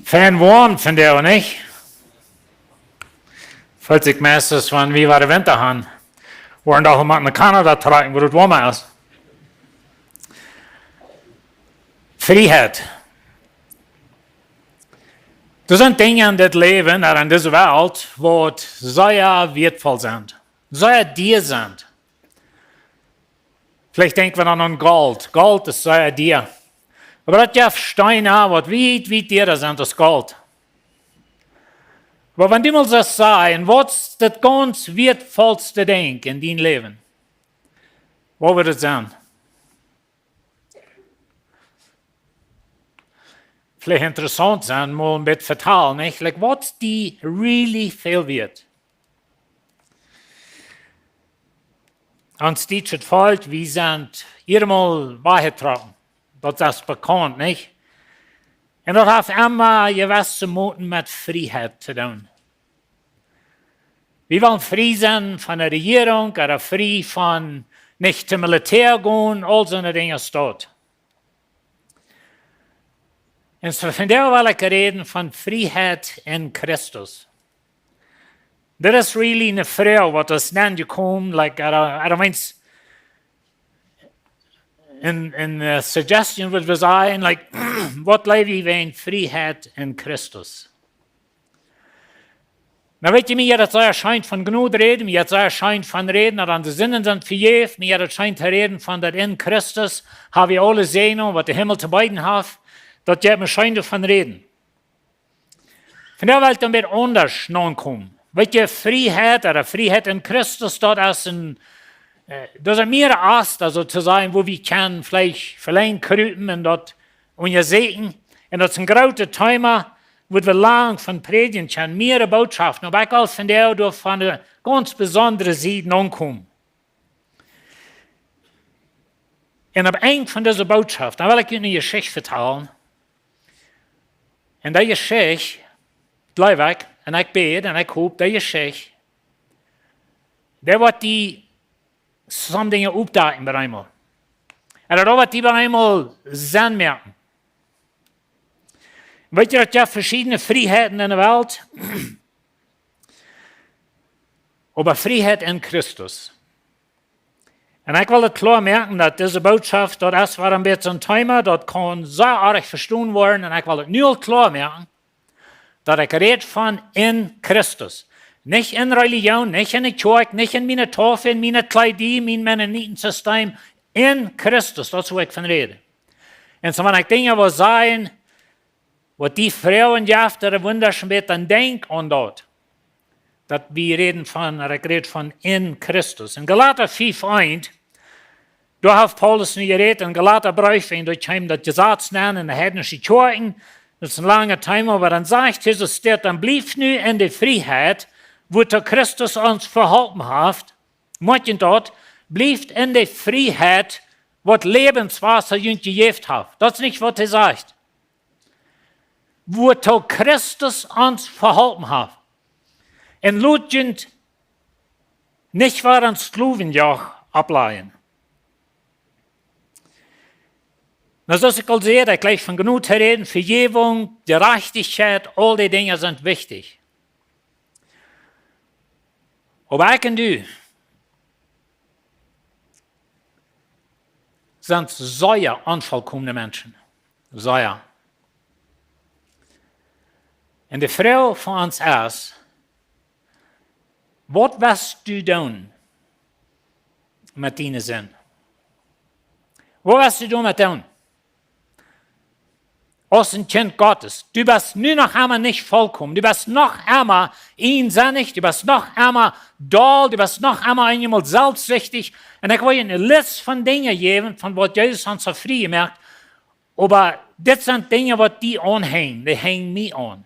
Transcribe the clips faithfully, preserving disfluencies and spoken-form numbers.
Fein woam vondoag, nich? Felt sikj meistens, wan wie wada Winta han, woaren doch mau no Kanada trakjen, wua daut woama es. Frieheit. Doa sent Dinja en dit Läwen, ea en dise Welt, waut sea wieetvoll sent, sea dia sent. Veleicht denkj wie dan aun Golt. Golt es sea dia. Oba daut jeft Steena, waut wiet, wiet diara sent aus Golt. Oba wan du mol sust sajen, waut es daut gaunz wieetvollste Dinkj en dien Läwen? Waut wudd daut sennen? Veleicht interessaunt sennen, mol een bät vetalen, nich? Like, waut es die really väl wieet? Ons dietschet Volkj, wie sent hia mol wajchjetrocken. Daut es bekaunt, nich? Un daut haft emma jewesse Moten met Frieheit to doonen. Wie wellen frie sennen von de Rejierunk, ooda frie von nich toom Militäa gonen, aul soone Dinja aus daut. Un soo vondoag well ekj räden von Frieheit en Christus. Dit es really eene Froag, waut es dan jekomen, like, I don't, I don't mean, een, een, eh, suggestion, waut wie sajen, like, waut läw wie wäajen Frieheit en Christus? Nu weet jie, mie jeit daut sea scheen von Jnod räden, mie jeit daut sea scheen von räden, daut onse Sinden sent vejäft, mie jeit daut scheen to räden von daut en Christus ha wie aule Säajen, waut de Himmel to beeden haft, daut jeit mie scheen doavon räden. Vondoag well ekj een bät aundasch nokomen. Weet jie, Frieheit, ooda Frieheit en Christus, daut es een, eh, daut es een mea Ast, aulsoo to sajen, wua wie kjennen veleicht veleen krupen un daut unjasäkjen. Un daut es een grootet Thema, wua wie lang von prädjen kjennen, mea Bootschoften. Oba ekj well vondoag doa von eene gaunz besondre Sied nokomen. Un aum Enj von dise Bootschoft, dan well ekj junt eene Jeschicht vetalen. Un dee Jeschicht, jleew ekj, un ekj bäd, un ekj hop, dee Jeschicht, dee woat die some Dinja oppdakjen bie eemol. Un daut woat die bie eemol Senn moaken. Weet jie, daut jeft veschiedne Frieheiten en de Welt, oba Frieheit en Christus. Un ekj well daut kloa moaken, daut dise Bootschoft, daut es wada een bät een Thema, daut kaun sea oajch vestonen woaren, un ekj well daut nu aul kloa moaken, daut ekj räd von en Christus. Nich en Relijoon, nich en de Kjoakj, nich en miene Taufe, en miene Kjleeda, mien Mennonitensystem, en Christus, daut es wua ekj von räd. Un soo, wan ekj Dinja well sajen, waut die Froagen jeft, daut wundat mie, dan denkj aun daut. Daut wie räden von, daut ekj räd von en Christus. En Galata fief eent, doa haft Paulus nu jerät, en Galata Breef, un doa kjeem daut Jesaz nenn en de heidnische Kjoakjen, daut es een langa Thema, oba dan sajcht Jesus dit: "Dan blieft nu en de Frieheit, wuatoo Christus ons veholpen haft." Moakt junt daut, blieft en de Frieheit, waut Läwenswota junt jejäft haft. Daut es nich, waut hee sajcht. Wuatoo Christus ons veholpen haft. Un lot junt nich wada een Sklowenjoch oppläajen. Nu, soo aus ekj aul säd, ekj jleew von Jnod to räden, Vejäwunk, Jerajchtichkjeit, aul dee Dinja sent wichtich. Oba ekj un du sent sea onvolkomne Menschen. Sea. Un de Froag fa ons es, waut woascht du doonen met diene Sind? Waut woascht du doamet doonen? Aus een Kjint Gottes. Du best nu noch emma nich volkomen. Du best noch emma eensinnich. Du best noch emma doll. Du best noch emma eemol selfstsichtich. Un ekj well junt eene List von Dinja jäwen, von waut Jesus ons haft frie jemoakt. Oba dit sent Dinja, waut die aunhenjen. Dee henjen mie aun.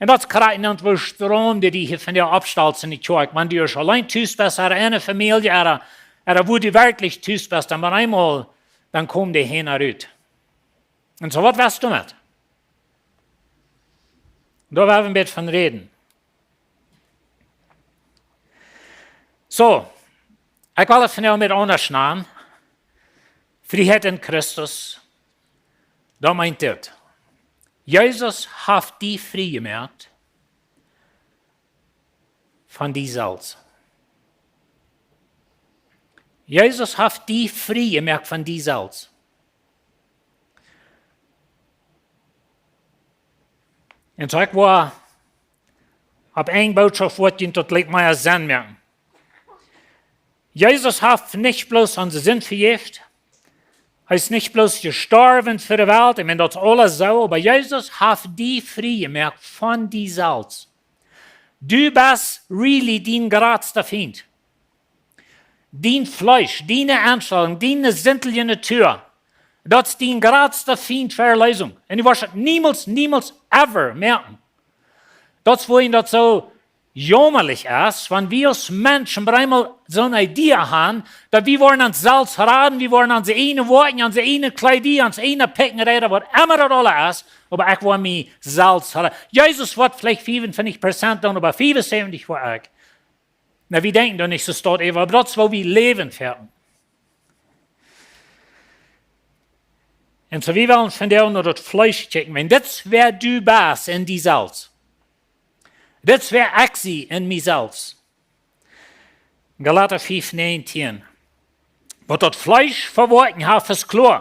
Un daut es krakjt, woo Stroom dee die hia von die oppstalt en de Kjoakj. Wan du auleen tus best, ooda en eene Famielje, ooda, ooda wua du werkjlich tus best, dan met eemol, dan komen dee Hänel rut. Un soo, waut woascht du doamet? Doa woa wie een bät von räden. Soo, ekj well daut vondoag een bät aundasch nanen. Frieheit en Christus. Daut meent dit. Jesus haft die frie jemoakt von die selfst. Jesus haft die frie jemoakt von die selfst. Un soo, ekj woa opp eene Bootschoft woat junt daut leicht mea Senn moaken. Jesus haft nich bloos onse Sind vejäft, hee es nich bloos jestorwen fa de Welt, ekj meen, daut es aules soo, oba Jesus haft die frie jemoakt von die selfst. Du best really dien jratsta Fient. Dien Fleesch, diene Enstalunk, diene sintliche Natua, daut es dien jratsta Fient fa Erleesunk. Un du woascht daut niemols, niemols, ever moakjen. Daut es, wuarom daut soo jaumalich es, wan wie aus Menschen opp eemol soone Idee haben, daut wie woaren ons selfst raden, wie woaren onse eejne Woakjen, onse eejne Kjleeda, onse eejne Pikjen räden, waut emma daut aules es, oba ekj woa mie selfst raden. Jesus woat veleicht fiefuntwintich Prozent doonen, oba fiefunsäwentich woa ekj. Na, wie denkjen doa nich soo stolt äwa, oba daut es, woo wie läwen, vereent. Un soo, wie wellen vondoag no daut Fleesch kjikjen. Wan dit es, wäa du best en die selfst. Dit es, wäa ekj sie en mie selfst. Galata fief näajentieen. Waut daut Fleesch fa Woakjen haft, es kloa.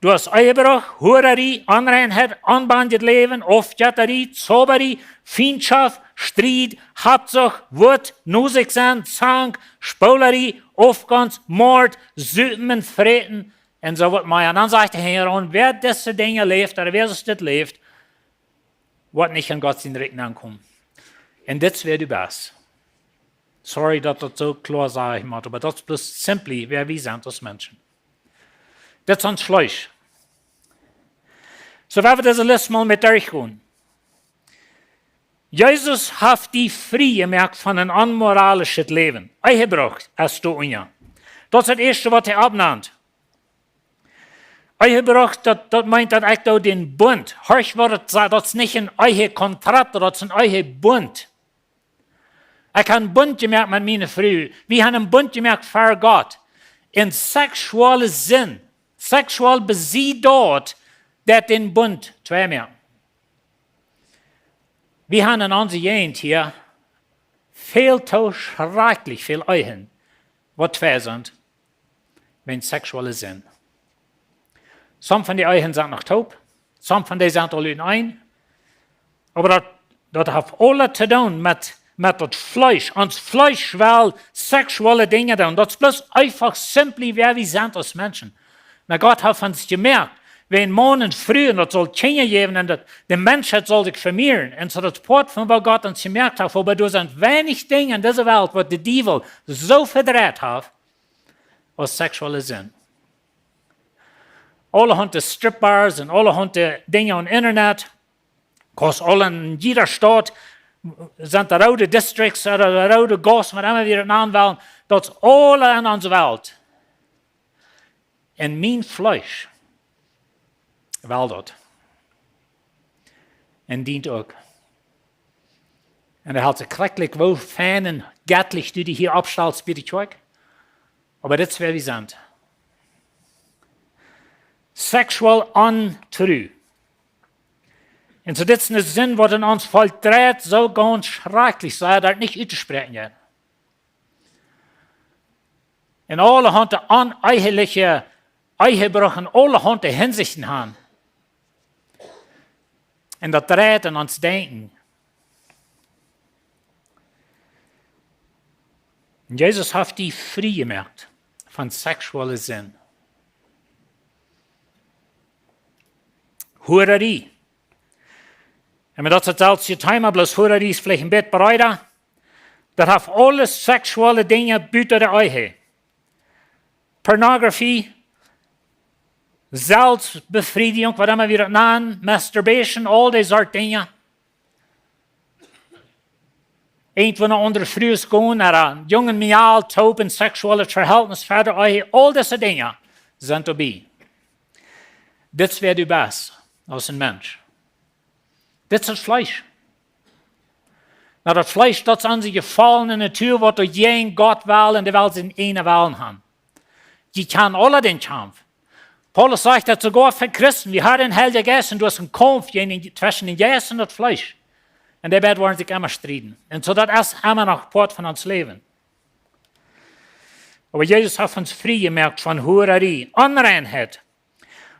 Daut es Ehebruch, Hurarie, Onreinheit, onbendjet Läwen, Aufjettarie, Zaubarie, Fientschoft, Striet, Habsucht, Wut, Nusich sennen, Zank, Spolarie, Aufgonst, Mort, Supen, Fräten, un soo waut mea. Un dan sajcht hee hia aun, wäa dise Dinja läft, ooda wäa soo dit läft, woat nich en Gott sien Rikj nenkomen. Un dit es, wäa du best. Sorry, daut daut soo kloa sajen mott, oba daut es bloos simply, wäa wie sent aus Menschen. Dit es ons Fleesch. Soo, wan wie dise List mol met derchgonen. Jesus haft die frie jemoakt von een onmoralischet Läwen. Ehebruch es doa unja. Daut es daut ieeschte, waut hee oppnant. Ehebruch, daut, daut meent, daut ekj doo dän Bunt. Horch, waut daut sajcht, daut es nich een Ehekontrakt, daut es een Ehebunt. Ekj hab een Bunt jemoakt met miene Fru. Wie haben een Bunt jemoakt ver Gott. Un seksuelle Sind, seksuell besied daut, daut dän Bunt twei moaken. Wie haben en onse Jäajent hia väl too schrakjlich väl Ehen, waut twei sent, wäajen seksuelle Sind. Some von dee Ehen sent noch toop, some von dee sent aul utenaunda. Oba daut, daut haft aules to doonen met, met daut Fleesch. Ons Fleesch well seksuelle Dinja doonen. Daut es bloos eefach simply, wäa wie sent aus Menschen. Na, Gott haft ons jemoakt, wäajen Maun un Fru, un daut saul Kjinja jäwen, un daut, de Menschheit saul sikj vemieren. Un soo, daut es Poat von waut Gott ons jemoakt haft. Oba doa sent weinich Dinja en dise Welt, waut de Diewel soo vedreit haft, aus seksuelle Sind. Aulahaunt Stripbars un aulahaunt Dinja aum Internet. Kaust aul en jieda Staut, sent de roode Districts, ooda de roode Gaussen, waut emma wie daut nanen wellen. Daut es aul en onse Welt. Un mien Fleesch well daut. Un dient uk. Un hee haft sikj krakjt woo fein un jettlich du die hia oppstalst bie de Kjoakj. Oba dit es, wäa wie sent. Seksuell ontru. Un soo, dit es eene Sind, waut en ons Volkj dreit, soo gaunz schrakjlich, soo daut nich uttospräakjen jeit. Un aulahaunt oneeliche Ehebruch en aulahaunt Hinsichten haben. Un daut dreit en ons Denkjen. Un Jesus haft die frie jemoakt von seksuelle Sind. Hurarie. Un daut es daut selwje Thema, bloos Hurarie es veleicht een bät breeda. Daut haft aule seksuelle Dinja buta de Ehe. Pornografie, Selfstbefriedigung, waut emma wie daut nanen, Masturbation, aul dee Sort Dinja. Irjentwua no aundre Frues gonen, ooda een jungen Mejal toop en seksuellet Vehältnis ver de Ehe, aul dise Dinja sent doabie. Dit es, wäa du best, aus een Mensch. Dit es daut Fleesch. Na, daut Fleesch, daut es onse jefollne Natua, waut doa jäajen Gott well un de Welt sienen eenen Wellen haft. Jie kjennen aule dän Kaumf. Paulus sajcht daut soogoa fa Christen, wie haben dän Heiljen Jeist un doa es een Kaumf jäajen dän, tweschen dän Jeist un daut Fleesch. Un dee beid woaren sikj emma strieden. Un soo daut es emma noch Poat von ons Läwen. Oba Jesus haft ons frie jemoakt von Hurarie, Onreinheit.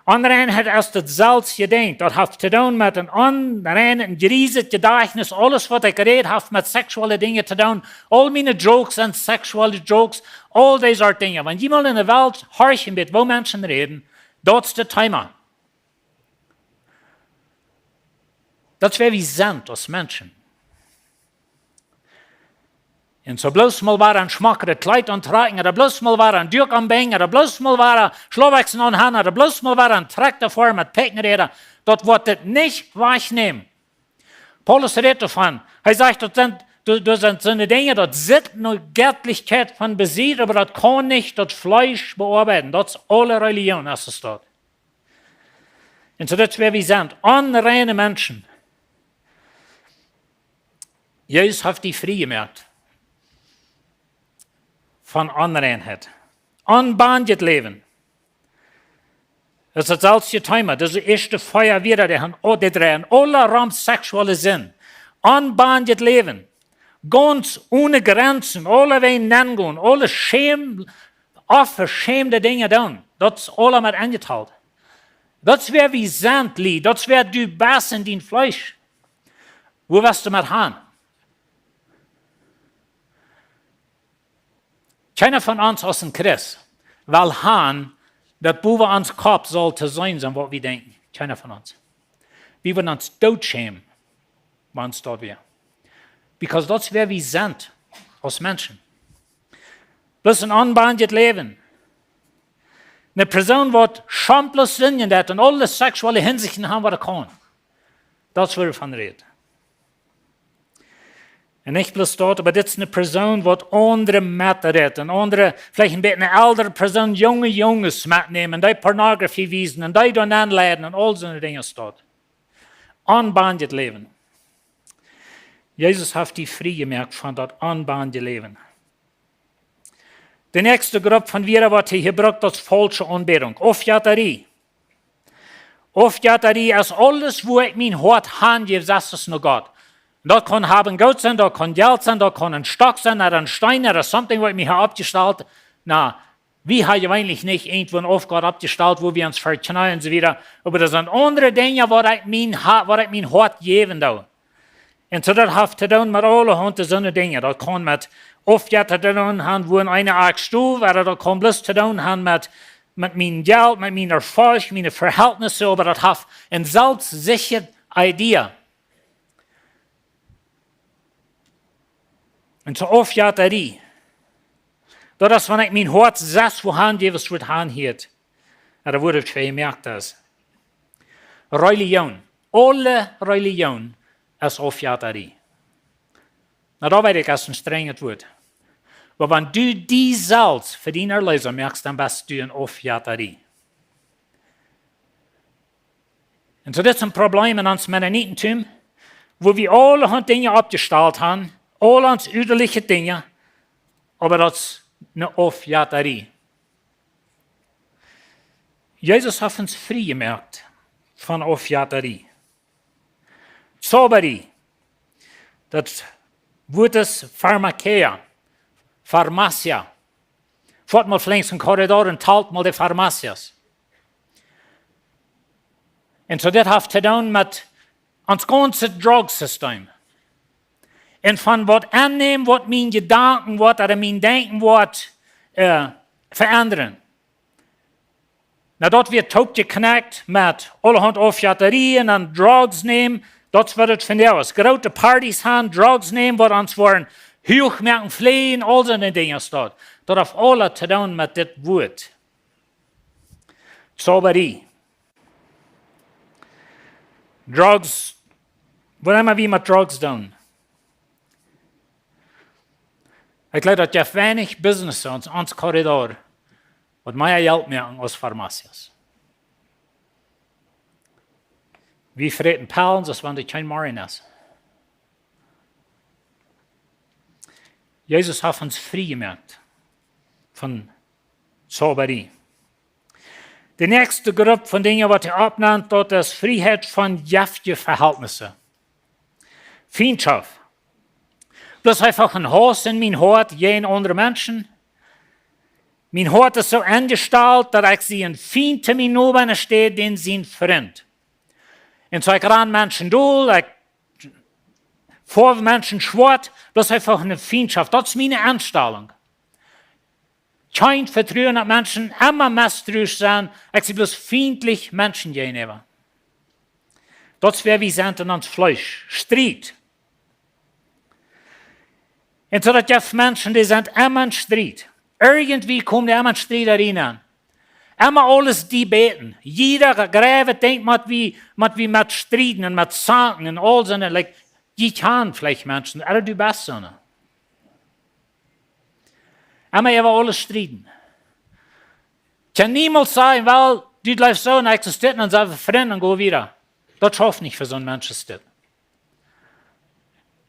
Onreinheit es daut selfst jedenkjen. Daut haft to doonen met een onrein un jrieset Jedajchtnis. Aules waut ekj räd haft met seksuelle Dinja to doonen. Aul miene Jokes sent seksuelle Jokes. Aul dee Sort Dinja. Wan jie mol enne Welt horchen bät, woo Menschen räden, daut es daut Thema. Daut es wäa wie sent aus Menschen. Un soo bloos mol wada een schmocket Kjleet auntrakjen, ooda bloos mol wada een Duak ombinjen, ooda bloos mol wada Schlaubbekjsen aunhan, ooda bloos mol wada een Trakjta foaren met Pekjenräda, daut woat daut nich wajchnämen. Paulus rät doavon. Hee sajcht, daut sent, daut, daut sent soone Dinja, daut sitt no Jettlichkjeit von besied, oba daut kaun nich daut Fleesch beoabeiden. Daut es aule Relijoon, aus et steit. Un soo daut es wäa wie sent. Onreine Menschen. Jesus haft die frie jemoakt von Onreinheit. Onbendjet Läwen. Daut es daut selfst Thema. Daut es daut ieeschte Fia wada, dee han, oh, dee dreien aule rom seksuelle Sind. Onbendjet Läwen. Gaunz one Grenzen. Aulewäajen nengonen. Aule schäm-, onveschämde Dinja doonen. Daut es aules met enjetalt. Daut es wäa wie sent, Lied. Daut es wäa du best en dien Fleesch. Woo woascht du met han? Kjeena von ons aus een Christ well han, daut bowen ons Kopp saul to seenen sennen, waut wie denkjen. Kjeena von ons. Wie wudden ons dootschämen, wan ons daut wea. Because daut es wäa wie sent aus Menschen. Daut es een onbendjet Läwen. Eene Persoon waut schamloos sindjen deit un aule seksuelle Hinsichten han waut et kaun. Daut es woo wie von räden. Un nich bloos daut, oba dit es eene Persoon waut aundre meträt un aundre, veleicht een bät eene elre Persoon, junge Junges metnämen, dee Pornografie wiesen un dee doa nenleiden un aul soone Dinja es daut. Onbendjet Läwen. Jesus haft die frie jemoakt von daut onbendje Läwen. De näakjste Grupp von Wieed, waut hee hia brukt, daut es faulsche Aunbädunk. Aufjettarie. Aufjettarie es aules, wua ekj mien Hoat hanjäw, sajcht et no Gott. Daut kaun haben Goot sennen, daut kaun Jelt sennen, daut kaun een Stock sennen, ooda een Steen, ooda something, waut ekj mie hab oppjestalt. Na, wie haben eejentlich nich irjentwua een Aufgott oppjestalt, wua wie ons vekjneeen un soo wieda. Oba doa sent aundre Dinja, waut ekj mien Ha-, waut ekj mien Hoat jäwen doo. Un soo daut haft to doonen met aulahaunt soone Dinja. Daut kaun met Aufjetta to doonen han, wua eena Akj stow, ooda daut kaun bloos to doonen han met, met mien Jelt, met mien Erfolg, miene Verhältnisse, oba daut haft eene selfstsichtje Idee. Un soo Aufjettarie. Daut es, wan ekj mien Hoat selfst wua hanjäw, wua et hanhieet. Un daut woat et fa jemoakt es. Relijoon. Aule Relijoon es Aufjettarie. Na, daut weet ekj, es een strenjet Wuat. Oba wan du die selfst fa dien Erleesa moakst, dan best du een Aufjettarie. Un soo, dit es een Problem en ons Mennonitentum, wua wie aulahaunt Dinja oppjestalt han, aul ons üterliche Dinja, oba daut es eene Aufjettarie. Jesus haft ons frie jemoakt von Aufjettarie. Zaubarie. Daut Wuat es Pharmakeia, Farmacia. Foat mol flinks een Korridor un talt mol de Farmacias. Un soo, dit haft to doonen met ons gaunzet Drogsystem. Un von waut aunnämen, waut mien Jedanken, waut ooda mien Denkjen, waut, äh, veendren. Na, daut wia toopjekjnakjt met aulahaunt Aufjettarie un Drogs nämen, daut es waut et vondoag es. Groote Partys han, Drogs nämen, waut ons woaren huach moaken, fleajen, aul soone Dinja es daut. Daut haft aules to doonen met dit Wuat. Zaubarie. Drugs, waut emma wie met Drugs doonen. Ekj jleew, daut jeft weinich Business en ons, ons Korridor, waut mea Jelt moaken aus Farmacias. Wie fräten Pellen, aus wan doa kjeen Morjen es. Jesus haft ons frie jemoakt von Zaubarie. De näakjste Grupp von Dinja, waut hee oppnemt, daut es Frieheit von jeftje Vehältnisse. Fientschoft. Daut es eefach een Hauss en mien Hoat jäajen aundre Menschen. Mien Hoat es soo enjestalt, daut ekj sie een Fient to mienen Noba enne Städ dän sien Frint. Un soo ekj ran Menschen dol, ekj foaw Menschen schwoat, daut es eefach eene Fientschoft. Daut es miene Enstalunk. Kjeen Vetruen opp Menschen, emma mestrusch sennen, ekj sie bloos fientlich Menschen jäajenäwa. Daut es wäa wie sent en ons Fleesch. Striet. Un soo daut jeft Menschen, dee sent emma en Striet. Irjentwie komen dee emma en Striet doa enenn. Emma aules debaten. Jieda jrod Dinkj mott wie, mott wie met strieden un met zanken un aul soone, like, jie kjanen veleicht Menschen, ooda du best soone. Emma äwa aules strieden. Kaun niemols sajen, well, du jleefst soo un ekj soo, un dan sent wie Frind un go wieda. Daut schauft nich fa soon Mensch aus dit.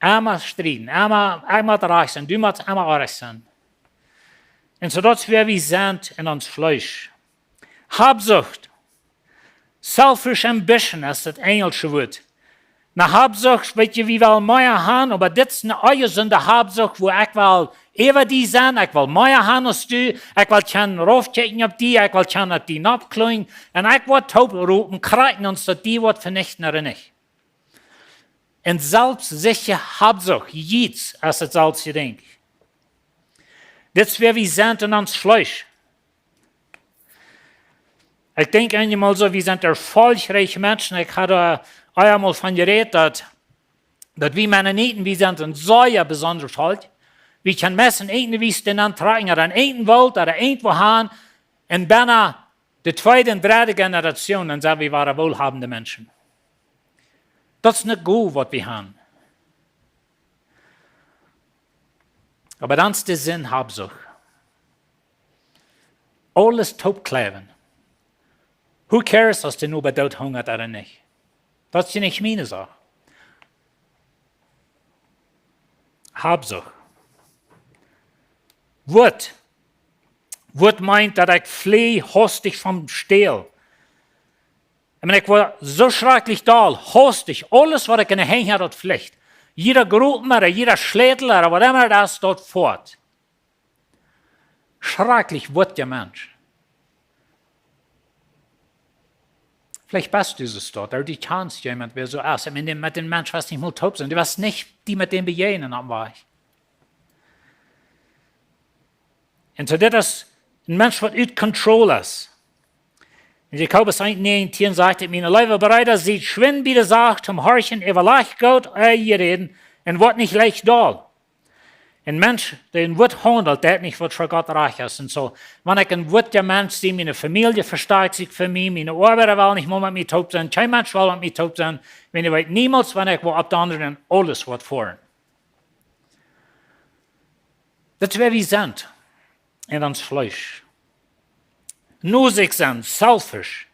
Emma strieden, emma, ekj mott rajcht sennen, du motst emma oajch sennen. Un soo daut es wäa wie sent en ons Fleesch. Habsucht. Selfish ambition es daut enjelsche Wuat. Ne Habsucht, weetst du, wie well mea han, oba dit es ne onjesunde Habsucht, wua ekj well äwa die sennen, ekj well mea han aus du, ekj well kjennen raufkjikjen opp die, ekj well kjennen opp die noppkjikjen, un ekj woa toop ropen, kjrieen ons daut die woat venichten ooda nich. Un selfstsichje Habsucht, jiets, es daut selfstje Dinkj. Dit es wäa wie sent en ons Fleesch. Ekj denkj eenjemol soo, wie sent erfolgreiche Menschen. Ekj haud doa eemol von jerät, daut, daut wie Mennoniten, wie sent een sea besondret Volkj. Wie kjennen meist en eene Wies auntrakjen, ooda en eene Welt, ooda irjentwua han, un bennen de tweede un dredde Generation, dan sent wie wada wohlhabende Menschen. Daut es nich goot, waut wie han. Oba dan es de Sind Habsucht. Aules toopkjleewen. Who cares, aus de Noba doot hungat ooda nich? Daut es je nich miene Sach. Habsucht. Wuat. Wuat meent, daut ekj flie hastich vom Stäl. Un ekj woa soo schrakjlich doll, hastich, aules waut ekj en de Henj haud, daut flicht. Jieda Gropen ooda jieda Schlätel ooda whatever daut es, daut foat. Schrakjlich wuat de Mensch. Veleicht best du soo doa, ooda du kjanst jemaunt, wäa soo es. Ekj meen, met dän Mensch woascht nich mol toop sennen. Du woascht nich die met däm bejäajnen aum Wajch. Un soo, dit es een Mensch, waut ut control es. En Jakobus eent näajentieen sajcht et: "Miene leewe Breeda, siet schwind bie de Sach toom horchen, äwalajcht goot, ea jie räden, un woat nich leicht doll." Een Mensch, dee en Wuat haundelt, deit nich, waut fa Gott rajcht es. Un soo, wan ekj en Wuat, de Mensch, see, miene Famielje vestoakjt sikj fa mie, miene Oabeida wellen nich mea met mie toop sennen, kjeen Mensch well met mie toop sennen, wan ekj weet niemols, wan ekj woa opp de aundre un aules woat foaren. Daut es wäa wie sent en ons Fleesch. No sikj sennen, selfish.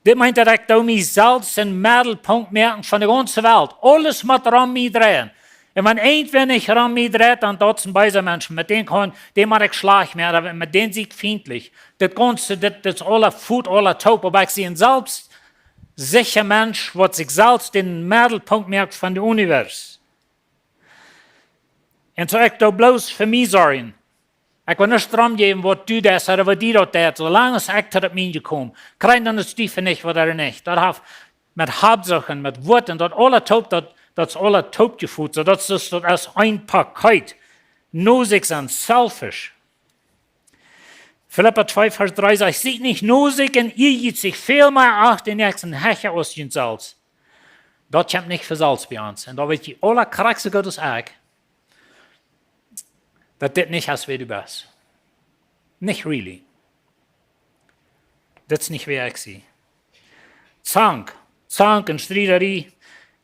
Dit meent, daut ekj doo mie selfst em Meddelpunkt moaken von de gaunze Welt. Aules mott rom mie dreien. Un wan irjentwäa nich rom mie dreit, dan daut es een beesa Mensch. Met dän kaun, dän mott ekj schlajcht moaken, ooda met dän sie ekj fientlich. Daut gaunze, dit, daut es aula foat, aula toop. Oba ekj sie een selfstsichja Mensch, waut sikj selfst em Meddelpunkt moakt von de Univers. Un soo ekj doo bloos fa mie sorjen. Ekj well nich rom jäwen, waut du deist ooda waut die daut deit, soo lang aus ekj to daut mien jekomen. Kjrieen dan es die fa nich, waut er nich. Daut haft met Habsucht un met Wuat un daut aula toop, daut, daut es aula toop jefoat. Soo daut es, daut es een Paket. No sikj sennen, selfish. Filippa twee Varsch dree sajcht: "Siet nich no sikj un ieejietsich, väl mea acht dän Näakjsten hecha aus junt selfst." Daut kjemt nich von selfst bie ons. Un daut weet jie aula krakjt soo goot aus ekj, daut dit nich es wäa du best. Nich really. Dit es nich wäa ekj sie. Zank, Zank un Striedarie,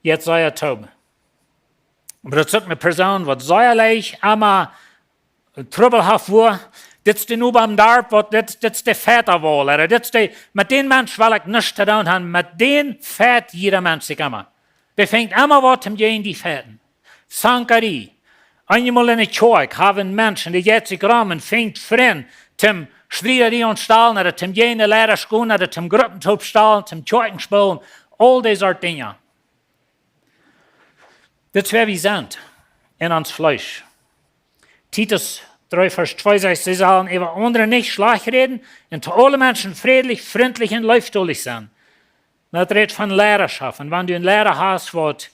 jeit sea toop. Oba daut es uk eene Persoon, waut sea leicht emma Trubbel haft, wua, dit es de Noba em Darp, waut, dit, dit es de Fäta woll, ooda dit es de, met dän Mensch well ekj nuscht to doonen haben, met dän feit jieda Mensch sikj emma. Dee fangt emma waut aun jäajen die to feiten. Zankarie. Eenjemol en de Kjoakj haft een Mensch, un dee jeit sikj rom un fangt Frind toom Strieda aunstalen, ooda toom jäajen de Leida gonen, ooda toom Gruppen toopstalen, toom Kjoakjen spoolen, aul dee Sort Dinja. Dit es wäa wie sent en ons Fleesch. Titus dree Varsch twee sajcht: "See sellen äwa aundre nich schlajcht räden un to aule Menschen frädlich, frintlich un leeftolich sennen." Daut rät von Leidaschoft. Un wan du een Leida hast, waut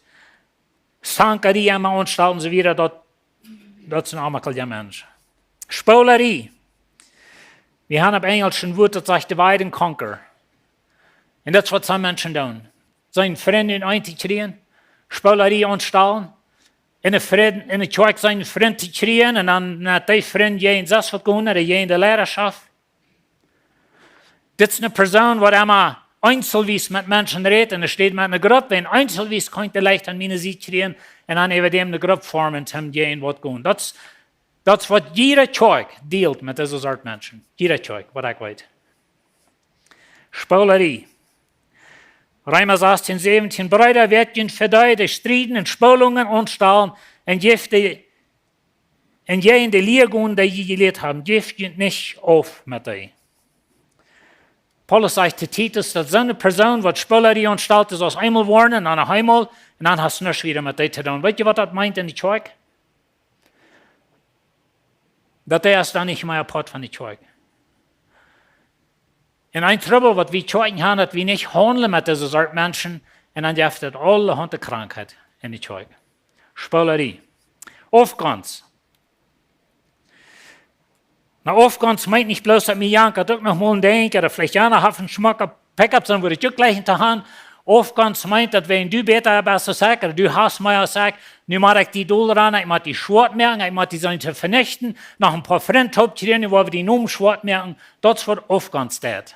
Zankarie emma aunstalt un soo wieda, daut, daut es een onjemaklicha Mensch. Spoolerie. Wie haben opp Enjlisch een Wuat, daut sajcht divide and conquer. Un daut es waut some Menschen doonen. Sienen Frint utenaunda kjrieen, Spoolerie aunstalen, en de Frint, en de Kjoakj sienen Frint to kjrieen un dan met dee Frint jäajen sest waut gonen, ooda jäajen de Leidaschoft. Dit es eene Persoon waut emma eenselwies met Menschen rät un enne Städ met eene Grupp, wan eenselwies kaun dee leicht aun miene Sied kjrieen un dan äwa däm eene Grupp formen, toom jäajen waut gonen. Daut es, daut es waut jieda Kjoakj dealt met dise Sort Menschen. Jieda Kjoakj, waut ekj weet. Spoolerie. Reema sastieen säwentieen: "Breeda, wäa jun vedeide strieden un Spoolungen aunstalen un jäajen de, un jäajen de Lia gonen, dee jie jelieet haben, jäft junt nich auf met dee." Paulus sajcht to Titus, daut soone Persoon waut Spoolerie aunstalt, es aus eemol woaren un dan noch eemol, un dan hast du nuscht wieda met dee to doonen. Weet jie waut daut meent en de Kjoakj? Daut dee es dan nich mea Poat von de Kjoakj. Un een Trubbel waut wie Kjoakjen haben, daut wie nich haundlen met dise Sort Menschen, un dan jeft daut aulahaunt Krankheit en de Kjoakj. Spoolerie. Aufgonst. Nu, Aufgonst meent nich bloos daut mie jankat uk noch mol een Dinkj, ooda veleicht jana haft een schmocka Pickup, sonda wudd ekj uk jlikj to haben. Aufgonst meent daut wan du bäta best aus ekj, ooda du hast mea aus ekj, nu mott ekj die dol ranen, ekj mott die schwoat moaken, ekj mott die seenen to venichten, noch een poa Frind toopkjrieen, nu woa wie dien Nomen schwoat moaken. Daut es waut Aufgonst deit.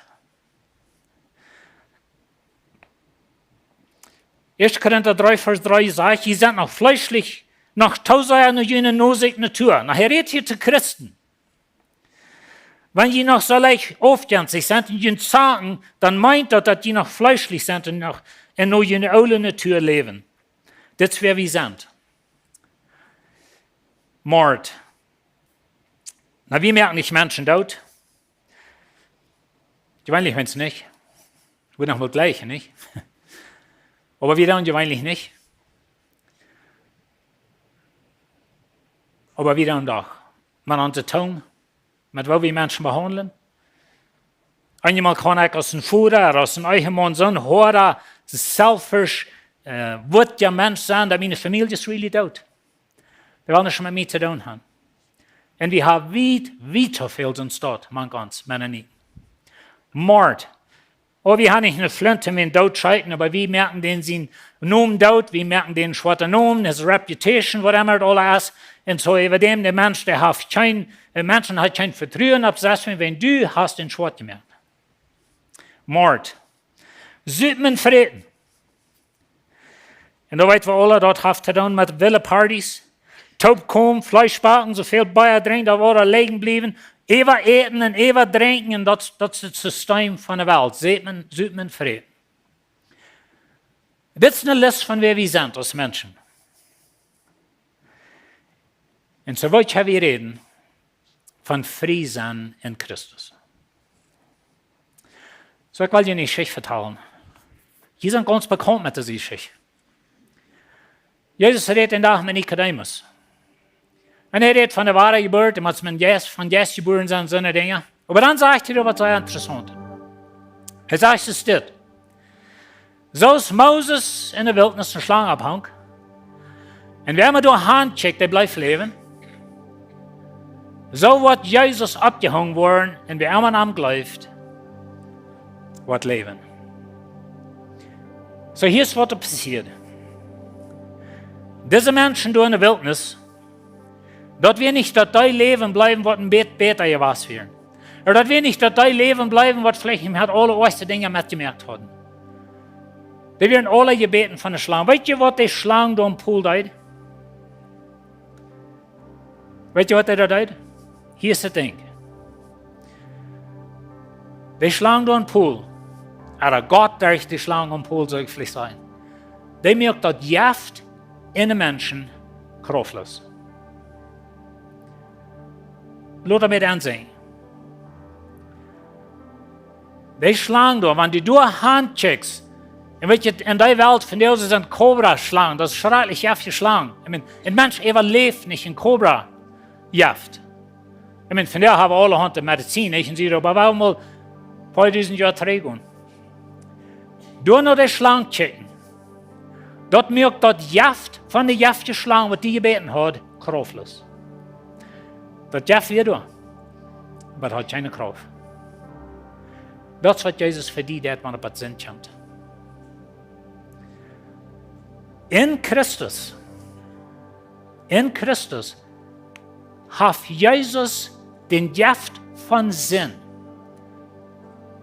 Ieeschte Korinta dree Varsch dree sajcht: "Jie sent noch fleeschlich, noch too sea no june aule Natua." Nu, hee rät hia to Christen. Wan jie noch soo leicht aufjenstich sent un jie zanken, dan meent daut, daut jie noch fleeschlich sent un noch en no june oole Natua läwen. Dit es wäa wie sent. Mord. Nu, wie moaken nich Menschen doot. Jeweenlich, wan nich. Wie noch mol jlikj, nich? Oba wie doonen jeweenlich nich. Oba wie doonen doch. Met onse Tung, met woo wie Menschen behaundlen. Eenjemol kaun ekj aus een Voda, aus een Ehemaun soon hoada, selfish, äh, wuat jo Mensch sennen, daut miene Famielje es really doot. Dee wellen nuscht met mie to doonen haben. Un wie haben wiet, wiet too väl soon Staut, mank ons Mennoniten. Mord. Oh, wie haben nich eene Flint, om wan doot to scheeten, oba wie moaken dän sienen Nomen doot, wie moaken dän schwoat, Nomen, his reputation, waut emma daut aula es. Un soo äwa däm, de Mensch, dee haft kjeen, de Menschen haben kjeen Vetruen opp, selfst wan du hast dän schwoat jemoakt. Mord. Supen un fräten. Un daut weet wie aula, daut haft to doonen met wille Partys. Toopkomen, Fleesch backen, soo väl Bia drinkjen, daut wie aula lijen bliewen. Äwaäten un äwadrinkjen, un daut, daut es daut System von de Welt. Supen, supen un fräten. Dit es eene List von wäa wie sent aus Menschen. Un soo woa ekj hia räden von frie sennen en Christus. Soo, ekj well junt eene Jeschicht vetalen. Jie sent gaunz bekaunt met dise Jeschicht. Jesus rät een Dach met Nikodemus. Un hee rät von de Wadajeburt, un mott von Jeist, von Jeist jebuaren sennen, soone Dinja. Oba dan sajcht hee waut sea interessaunt. Hee sajcht, es dit. Soo aus Moses en de Wiltnis eene Schlang opphunk, un wäa emma doa hankjikjt, dee blift läwen, soo woat Jesus oppjehongen woaren, un wäa emma aun am jleeft, woat läwen. Soo, hia es waut doa passieet. Dise Menschen doa en de Wiltnis, daut wia nich daut dee läwen bleewen, waut een bät bäta jewast wieren. Ooda daut wia nich daut dee läwen bleewen, waut veleicht nich aule oajchste Dinja metjemoakt hauden. Dee wieren aula jebäten von de Schlang. Weet jie, waut de Schlang doa aum Pool deed? Weet jie, waut dee doa deed? Hia es daut Dinkj. De Schlang doa aum Pool, ooda Gott derch de Schlang aum Pool, saul ekj veleicht sajen, dee moakt daut Jeft en de Menschen kraftloos. Lot mie daut aunseenen. Dee Schlang doa, wan du doa han kjikjst, un weet jie, en dee Welt vondoag sent Cobra-Schlangen, daut es schrakjlich jeftje Schlang. I mean, een Mensch äwaläft nich een Cobra-Jeft. I mean, vondoag hab wie aulahaunt Medizin, nich? Un see, oba wie haben aul poa dusent Joa trigj jegonen. Doa no dee Schlang kjikjen. Daut moakt daut Jeft von de jeftje Schlang, waut die jebäten haud, kraftlos. Daut Jeft wia doa, oba daut haud kjeene Krauft. Daut es waut Jesus fa die deit, wan et opp Sind kjemt. En Christus, en Christus haft Jesus dän Jeft von Sind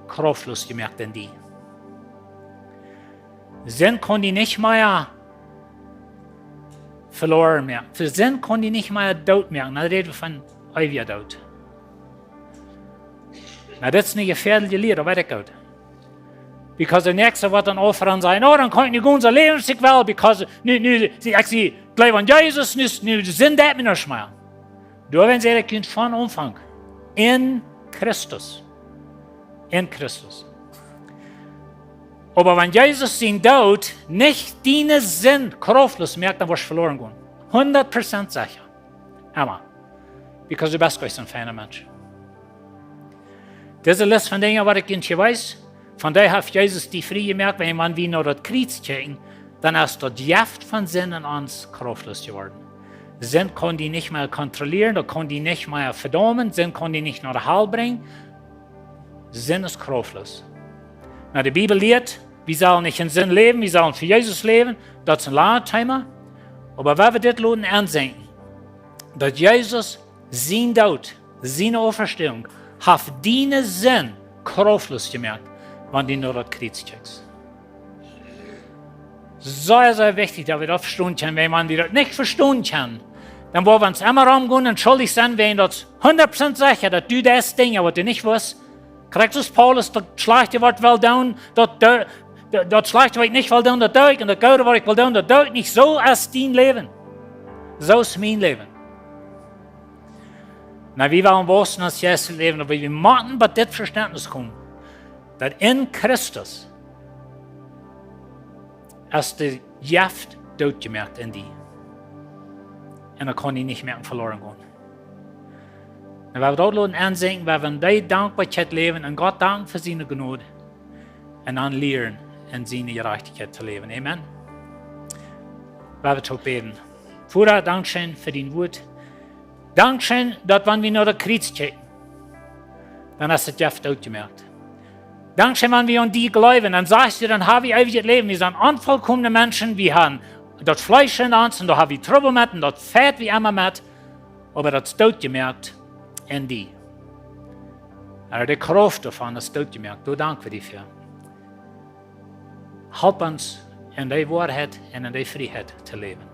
kraftlos jemoakt en die. Sind kaun die nich mea veloaren moaken. Fa Sind kaun die nich mea doot moaken. Dan räd wie von eewja Doot. Nu, dit es eene jefäadelje Lia, daut weet ekj goot. Because de näakjste woat dan aufhören sajen: "Oh, dan kaun ekj nu gonen soo läwen aus ekj well, because nu, nu, see, ekj see, jleew aun Jesus, nu, nu Sind deit mie nuscht mea." Doawäajen säd ekj junt von Aunfank: En Christus. En Christus. Oba wan Jesus sien Doot nich diene Sind kraftlos moakt, dan woascht veloaren gonen. Hundat Prozent secha. Emma. Because du best goanich soon feina Mensch. Dise List von Dinja, waut ekj junt hia wies, von dee haft Jesus die frie jemoakt, wiels wan wie no daut Kjriez kjikjen, dan es daut Jeft von Sind en ons kraftlos jeworden. Sind kaun die nich mea kontrollieren, daut kaun die nich mea vedaumen, Sind kaun die nich no de Hal brinjen. Sind es kraftlos. Nu, de Bibel lieet, wie sellen nich en Sind läwen, wie sellen fa Jesus läwen, daut es een langet Thema. Oba wan wie dit loten aunseenen, daut Jesus sien Doot, siene Auferstehung, haft diene Sind kraftlos jemoakt, wan du no daut Kjriez kjikjst. Sea, sea wichtich, daut wie daut vestonen kjennen, wiels wan wie daut nich vestonen kjennen, dan woa wie ons emma romgonen un schuldich sennen, wiels daut es hundat Prozent secha, daut du dee Dinja, waut du nich wist, krakjt soo aus Paulus, daut schlajchte waut ekj well doonen, daut doo, daut, daut schlajchte waut ekj nich well doonen, daut doo ekj, un daut goode waut ekj well doonen, daut doo ekj nich. Soo es dien Läwen. Soo es mien Läwen. Nu, wie wellen wausen en jeistlichet Läwen, oba wie motten bat dit Vestentnis komen, daut en Christus es daut Jeft doot jemoakt en die. Un daut kaun die nich mea veloaren gonen. Un wan wie daut loten aunseenen, wan wie en dee Dankboakjeit läwen un Gott danken fa siene Jnod un dan lieren en siene Jerajchtichkjeit to läwen. Amen. Wan wie toop bäden. Voda, dankscheen fa dien Wuat. Dankscheen, daut wan wie no daut Kjriez kjikjen, dan es daut Jeft doot jemoakt. Dankscheen, wan wie aun die jleewen, dan sajchst du, dan hab wie eewjet Läwen. Wie sent onvolkomne Menschen, wie haben daut Fleesch en ons un doa hab wie Trubbel met un daut fajcht wie emma met, oba daut es doot jemoakt en die. Oba de Krauft doavon es doot jemoakt. Doa dank wie die fa. Help ons en dee Woarheit un en dee Frieheit to läwen.